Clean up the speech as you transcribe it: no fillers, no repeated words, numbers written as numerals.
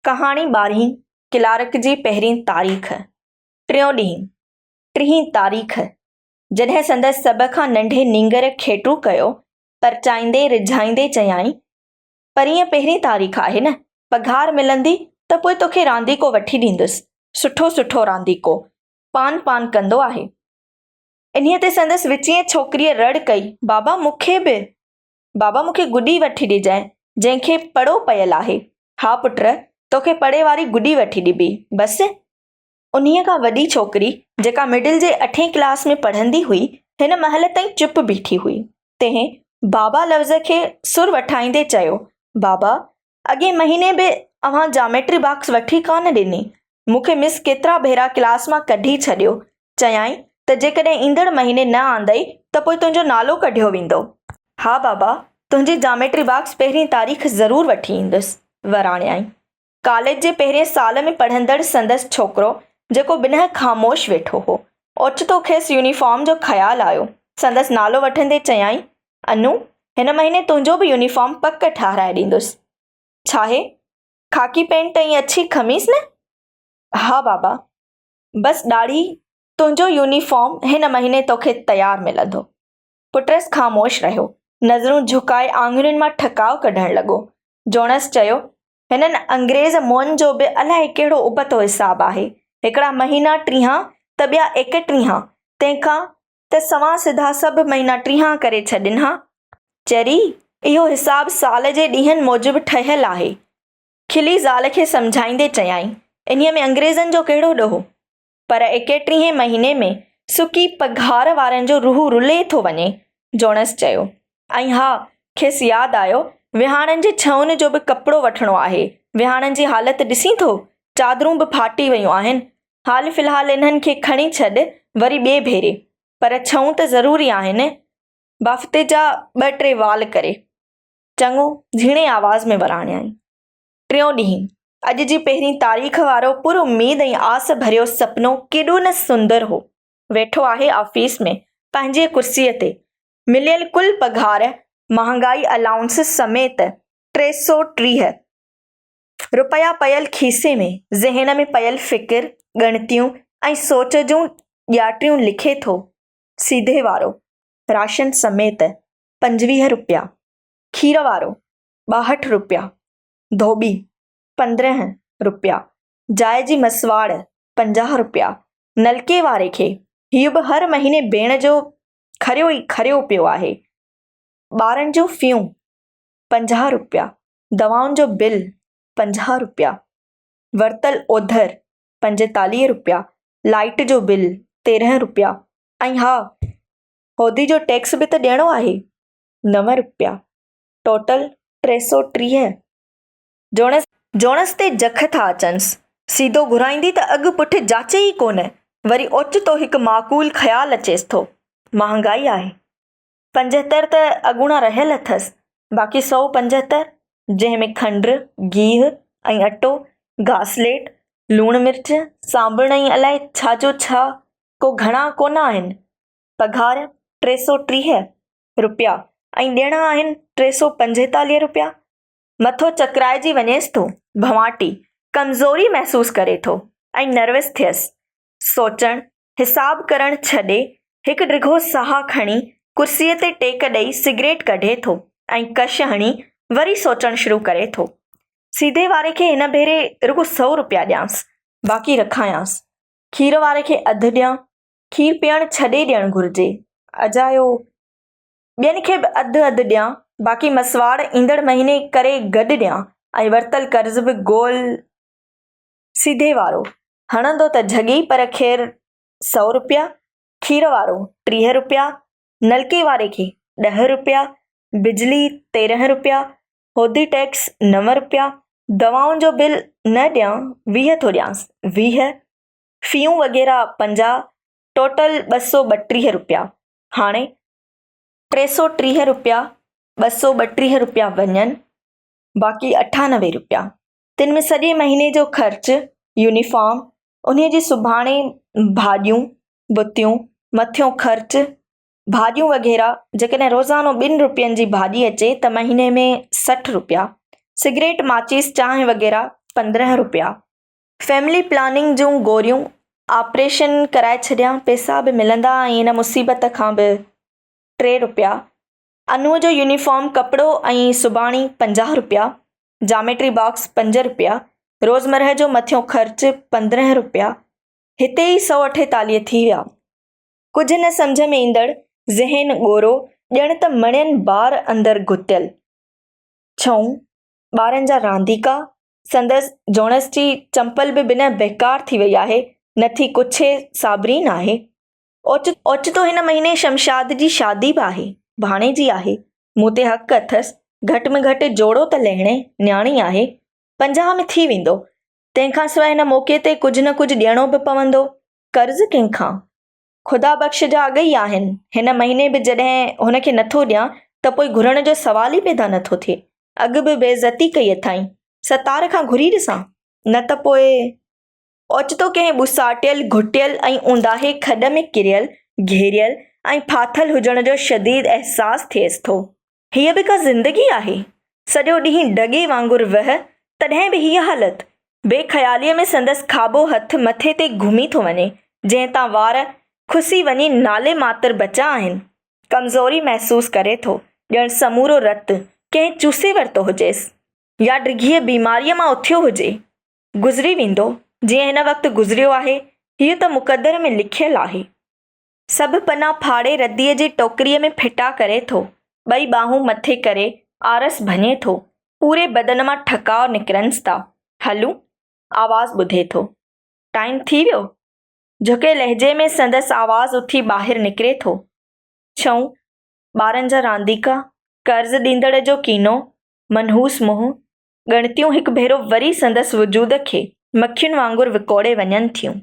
ڪهاڻي ٻارهين ڪلارڪ جي پهرين تاريخ، ٽيون ڏينهن، ٽيهين تاريخ، جڏهن سندس سڀ کان ننڍي نينگر کيٽو ڪيو، پرچائيندي رجهائيندي چيائين، پرينء پهرين تاريخ آهي نه، پگهار ملندي ته پوء توکي رانديڪو وٺي ڏيندس، سٺو سٺو رانديڪو، پان پان ڪندو آهي. انهيء تي سندس وچينء ڇوڪريء رڙ ڪئي، بابا مون کي به! بابا مون کي گڏي وٺي ڏجانء، جنهن کي پڙو پيل آهي. ها پٽ، توکي پڙي واري گڏي وٺي ڏبي. بس؟ انهيء کان وڏي ڇوڪري، جيڪا مڊل جي اٺين ڪلاس ۾ پڙهندي هئي، هن مهل تائين چپ بيٺي هئي. تنهن بابا لفظ کي سر وٺائيندي چيو، بابا، اڳئين مهيني به اوهان جاميٽري باڪس وٺي ڪانه ڏني. مون کي مس ڪيترا ڀيرا ڪلاس مان ڪڍي ڇڏيو. چيائين ته جيڪڏهن ايندڙ مهيني نه آندئي ته پوء تنهنجو نالو ڪڍيو ويندو. ها بابا، تنهنجي جاميٽري باڪس پهرين تاريخ ضرور وٺي ايندس. وراڻيائين. ڪاليج جي پهرين سال ۾ پڙهندڙ سندس ڇوڪرو، جيڪو بنهه خاموش ويٺو هو. اوچتو کيس يونيفارم جو خيال آيو. سندس نالو وٺندي چيائين، انو، هن مهيني تنهنجو به يونيفارم پڪ ٺاهرائي ڏيندس. ڇاهي؟ خاڪي پينٽ ۽ اڇي قميص نه؟ ها بابا. بس ڏاڙهي، تنهنجو يونيفارم هن مهيني توکي تيار ملندو. پٽس خاموش رهيو. نظرون جهڪائي آڱرين مان ٺڪاء ڪڍڻ لڳو. جوڻس چيو، هنن انگريز مئن جو به الائي ڪهڙو ابتو حساب آهي. هڪڙا مهينا ٽيهان ته ٻيا ايڪٽيهان، تنهن کان ته سنوان سڌا سڀ مهينا ٽيهان ڪري ڇڏين ها. چري، اهو حساب سال جي ڏينهن موجب ٺهيل آهي. کلي زال کي سمجهائيندي چيائين، انهيء ۾ انگريزن جو ڪهڙو ڏوهه؟ پر ايڪيٽيهين مهيني ۾ سڪي پگهار وارن جو روح رلي ٿو وڃي. جوڻس چيو. ۽ ها، کيس ياد آيو، وهاڻن جي ڇئن جو به ڪپڙو وٺڻو آهي. وهاڻن جي حالت ڏسين ٿو؟ چادرون به ڦاٽي ويون آهن. حال في الحال انهن کي کڻي ڇڏ، وري ٻئي ڀيري. پر ڇئون ته ضروري آهن. بافتي جا ٻه ٽي وال ڪري. چڱو، جهيڻي آواز ۾ وراڻيائين. ٽيون ڏينهن، اڄ جي پهرين تاريخ وارو پر اميد ۽ آس ڀريو سپنو ڪيڏو نه سندر هو. ويٺو آهي آفيس ۾، پنهنجيء ڪرسيء تي. مليل ڪل پگهار، مهانگائي الائونس سميت، 330. رپيا پيل کيسي ۾، ذهن ۾ پيل فڪر، ڳڻتيون ۽ سوچ جون ڄاٽيون لکي ٿو. سيڌي وارو، راشن سميت، 25 رپيا، کير وارو 62 رپيا، ڌوٻي 15 رپيا، جاء جي مسواڙ 50 رپيا، نلڪي واري کي هيء به هر مهيني ڀيڻ جو کريو ئي کريو پيو آهي، ٻارن جون فيون 50 رپيا، دوائن جو بل 50 رپيا، ورتل اوڌر 45 رپيا، لائيٽ جو بل 13 رپيا ۽ ها هودي جو ٽيڪس به ته ڏيڻو آهي. نو رپيا. ٽوٽل 330. جوڻس جوڻس تي جک ٿا اچنس. سيڌو گهرائيندي ته اڳ پٺ جاچي ئي ڪونه. وري اوچتو هڪ معقول خيال اچيس ٿو. مهانگائي آهي. 75 ته اڳوڻا رهيل اٿس. باقي 175، جنهن ۾ کنڊ، گيهه ۽ اٽو، گاسليٽ، لوڻ مرچ، صابڻ ۽ الائي ڇا جو ڇا، ڪو گهڻا ڪونه آهن. پگهار 330 رپيا ۽ ڏيڻا آهن 345 رپيا. مٿو چڪرائجي وڃيس ٿو. ڀنواٽي، ڪمزوري محسوس ڪري ٿو ۽ نروس ٿيس. سوچڻ، حساب ڪرڻ ڇڏي، هڪ ڊگهو ساهه کڻي ڪرسيء تي ٽيڪ ڏئي سگريٽ ڪڍي ٿو ۽ ڪش هڻي وري سوچڻ شروع ڪري ٿو. سيڌي واري کي هن ڀيري رڳو سئو رپيا ڏيانس، باقي رکايانس. کير واري کي اڌ ڏيان، کير پيئڻ ڇڏي ڏيڻ گهرجي. اجايو ٻين کي به اڌ اڌ ڏيان، باقي مسواڙ ايندڙ مهيني ڪري گڏ ڏيان ۽ ورتل قرض به گول سيڌي وارو هڻندو ته جهڳي پر خير سئو رپيا، کير وارو 30 رپيا، نلڪي واري کي ڏهه رپيا، بجلي 13 رپيا، هودي ٽيڪس نو رپيا، دوائن جو بل نه ڏيان 20 ٿو ڏيانس، 20 فيون وغيره 50، ٽوٽل 232 رپيا. هاڻي 330 رپيا، 232 رپيا وڃن، باقي 98 رپيا. تن ۾ سڄي مهيني جو خرچ، يونيفارم، انهيء جي سڀاڻي ڀاڄيون، بتيون، مٿيون خرچ، ڀاڄيون وغيره، جيڪڏهن روزانو ٻن رپين جي ڀاڄي اچي ته مهيني ۾ 60 رپيا. سگريٽ، ماچيس، چانهه وغيره 15 رپيا. فيملي پلاننگ جون گوريون، آپريشن ڪرائي ڇڏيان، پئسا به ملندا ۽ ان مصيبت کان به 3 رپيا. انوء جو يونيفارم ڪپڙو ۽ سباڻي 50 رپيا، جاميٽري باڪس 5 رپيا، روزمرهه جو مٿيون خرچ 15 رپيا. هتي ئي 148 ٿي ويا. ڪجهه نه سمجهه ۾ ايندڙ، ذهن ڳورو، ڄڻ ته مڻين بار اندر گتيل. ڇهون، ٻارن جا رانديڪا، سندس جوڻس جي چمپل به بنهه بيڪار ٿي وئي آهي، نه ٿي ڪڇي صابرين آهي. اوچتو هن مهيني شمشاد جي شادي به آهي، ڀاڻيجي آهي، مون تي حق اٿس، گهٽ ۾ گهٽ جوڙو ته لهڻي، نياڻي آهي، 50 ۾ ٿي ويندو. تنهن کان سواء هن موقعي تي ڪجهه نه ڪجهه ڏيڻو به پوندو، قرض ڪنهن کان؟ خدا بخش جا اڳ ئي آهن، هن مهيني به جڏهن هن کي نٿو ڏيان ته پوء گهرڻ جو سوال ئي پيدا نٿو ٿئي. اڳ به بي عزتي ڪئي اٿائين، ستار کان گهري ڏسان، نه ته پوء. اوچتو ڪنهن ٻوساٽيل، گهٽيل ۽ اونداهي کڏ ۾ ڪريل، گهيريل ۽ ڦاٿل هجڻ جو شديد احساس ٿئيس ٿو. هيء به ڪا زندگي آهي؟ سڄو ڏينهن ڍڳي وانگر وهه، تڏهن به هيء حالت؟ بي خياليء ۾ سندس کاٻو هٿ مٿي تي گهمي ٿو وڃي، جنهن تان وار کسي وڃي نالي ماتر بچا آهن. ڪمزوري محسوس ڪري ٿو، ڄڻ سمورو رت ڪنهن چوسي ورتو هجيس. يا ڊگهيء بيماريء مان اٿيو هجي. گذري ويندو، جيئن هن وقت گذريو آهي، هيء ته مقدر ۾ لکيل آهي. سڀ پنا ڦاڙي رديء جي ٽوڪريء ۾ ڦٽا ڪري ٿو. ٻئي ٻانهون مٿي ڪري آرس ڀڃي ٿو. پوري بدن مان ٺڪاء نڪرنس ٿا. هلون؟ آواز ٻڌي ٿو. ٽائيم ٿي ويو؟ جهڪي لهجي ۾ سندس آواز اٿي ٻاهر نڪري ٿو. ڇئون، ٻارن جا رانديڪا، قرض ڏيندڙ جو ڪينو، منحوس منهن، ڳڻتيون هڪ ڀيرو وري سندس وجود کي مکين وانگر وڪوڙي وڃن ٿيون.